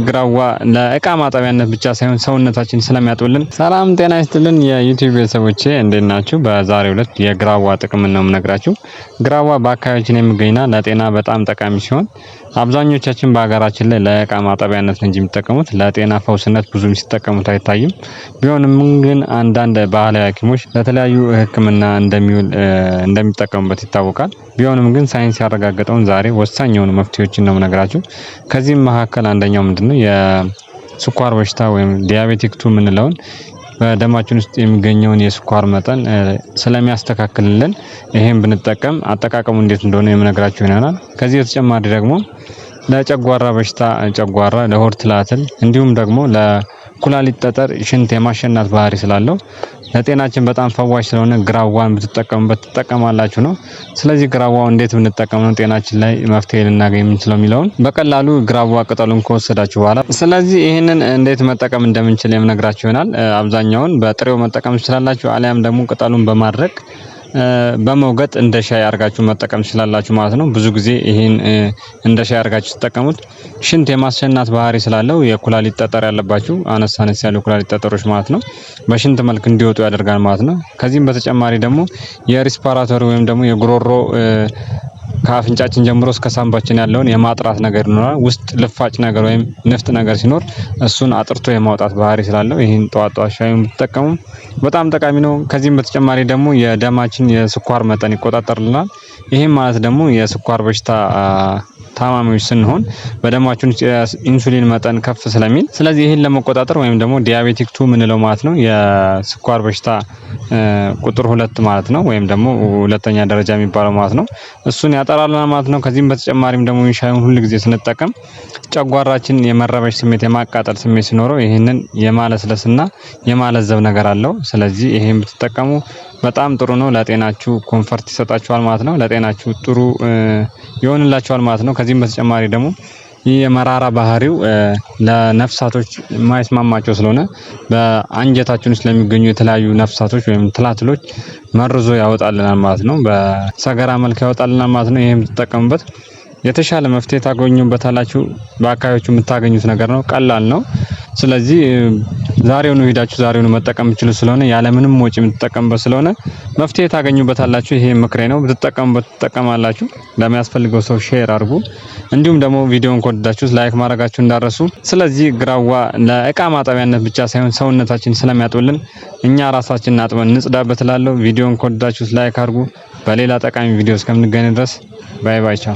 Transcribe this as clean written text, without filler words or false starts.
ግራዋ ለእቃ ማጠቢያነት ብቻ ሳይሆን ሰውነታችን ስለሚያጥብልን። ሰላም ጤና ይስጥልን የዩቲዩብ ቤተሰቦቼ፣ እንዴት ናችሁ? በዛሬው ዕለት የግራዋ ጥቅም ነው የምነግራችሁ። ግራዋ በአካባቢያችን የሚገኝና ለጤና በጣም ጠቃሚ ሲሆን አብዛኞቻችን በሀገራችን ላይ ለእቃ ማጠቢያነት ነው እንጂ የሚጠቀሙት ለጤና ፈውስነት ብዙም ሲጠቀሙት አይታይም። ቢሆንም ግን አንዳንድ ባህላዊ ሐኪሞች ለተለያዩ ሕክምና እንደሚውል እንደሚጠቀሙበት ይታወቃል። ቢሆንም ግን ሳይንስ ያረጋገጠውን ዛሬ ወሳኝ የሆኑ መፍትሄዎችን ነው የምነግራችሁ። ከዚህም መካከል አንደኛው ምንድነው? የስኳር በሽታ ወይም diabetic 2 የምንለውን በደማችን ውስጥ የሚገኘውን የስኳር መጠን ስለሚያስተካክልልን ይሄን ብንጠቀም አጠቃቀሙ እንዴት እንደሆነ የምነግራችሁ ይሆናል። ከዚህ በተጨማሪ ደግሞ ለጨጓራ በሽታ ጨጓራ፣ ለሆድ ትላትል እንዲሁም ደግሞ ለኩላሊት ጠጠር ሽንት የማሸናት ባህሪ ስላለው ለጤናችን በጣም ፈዋሽ ስለሆነ ግራዋን ብትጠቀሙበት ትጠቀማላችሁ ነው። ስለዚህ ግራዋው እንዴት ብንጠቀም ነው ጤናችን ላይ መፍትሄ ልናገኝ የምንችለው የሚለውን በቀላሉ ግራዋ ቅጠሉን ከወሰዳችሁ በኋላ ስለዚህ ይህንን እንዴት መጠቀም እንደምንችል የምነግራችሁ ይሆናል። አብዛኛውን በጥሬው መጠቀም ትችላላችሁ፣ አሊያም ደግሞ ቅጠሉን በማድረቅ በመውገጥ እንደ ሻይ አድርጋችሁ መጠቀም ትችላላችሁ ማለት ነው። ብዙ ጊዜ ይህን እንደ ሻይ አድርጋችሁ ትጠቀሙት ሽንት የማስሸናት ባህሪ ስላለው የኩላሊት ጠጠር ያለባችሁ አነስ አነስ ያሉ የኩላሊት ጠጠሮች ማለት ነው በሽንት መልክ እንዲወጡ ያደርጋል ማለት ነው። ከዚህም በተጨማሪ ደግሞ የ respiratory ወይም ደግሞ የጉሮሮ ከአፍንጫችን ጀምሮ እስከ ሳምባችን ያለውን የማጥራት ነገር ይኖራል። ውስጥ ልፋጭ ነገር ወይም ንፍጥ ነገር ሲኖር እሱን አጥርቶ የማውጣት ባህሪ ስላለው ይህን ጠዋት ጠዋት ሻዩን ብትጠቀሙ በጣም ጠቃሚ ነው። ከዚህም በተጨማሪ ደግሞ የደማችን የስኳር መጠን ይቆጣጠርልናል። ይህም ማለት ደግሞ የስኳር በሽታ ታማሚዎች ስንሆን በደማችን ኢንሱሊን መጠን ከፍ ስለሚል ስለዚህ ይህን ለመቆጣጠር ወይም ደግሞ diabetic 2 የምንለው ማለት ነው፣ የስኳር በሽታ ቁጥር 2 ማለት ነው፣ ወይም ደግሞ ሁለተኛ ደረጃ የሚባለው ማለት ነው፣ እሱን ያጠራልናል ማለት ነው። ከዚህም በተጨማሪም ደግሞ ሻዩን ሁል ጊዜ ስንጠቀም ጨጓራችን የመረበሽ ስሜት፣ የማቃጠል ስሜት ሲኖረው ይህንን የማለስለስና የማለዘብ ነገር አለው። ስለዚህ ይሄን ብትጠቀሙ በጣም ጥሩ ነው። ለጤናችሁ comfort ይሰጣችኋል ማለት ነው። ለጤናችሁ ጥሩ ይሆንላችኋል ማለት ነው። ከዚህም በተጨማሪ ደግሞ ይህ የመራራ ባህሪው ለነፍሳቶች የማይስማማቸው ስለሆነ በአንጀታችን ውስጥ ለሚገኙ የተለያዩ ነፍሳቶች ወይም ትላትሎች መርዞ ያወጣልናል ማለት ነው። በሰገራ መልክ ያወጣልናል ማለት ነው። ይሄን ብትጠቀሙበት የተሻለ መፍትሄ ታገኙበታላችሁ። በአካባቢያችሁ የምታገኙት ነገር ነው። ቀላል ነው። ስለዚህ ዛሬውኑ ሄዳችሁ ዛሬውኑ መጠቀም የምትችሉ ስለሆነ ያለምንም ወጪ የምትጠቀሙበት ስለሆነ መፍትሄ ታገኙበታላችሁ። ይሄ ምክሬ ነው። ብትጠቀሙበት ትጠቀማላችሁ። ለሚያስፈልገው ሰው share አድርጉ። እንዲሁም ደግሞ ቪዲዮውን ከወደዳችሁት like ማድረጋችሁ እንዳትረሱ። ስለዚህ ግራዋ ለእቃ ማጠቢያነት ብቻ ሳይሆን ሰውነታችን ስለሚያጥብልን እኛ ራሳችንን አጥበን እንጽዳበት እላለሁ። ቪዲዮውን ከወደዳችሁት like አድርጉ። በሌላ ጠቃሚ ቪዲዮ እስከምንገናኝ ድረስ bye bye፣ ቻው።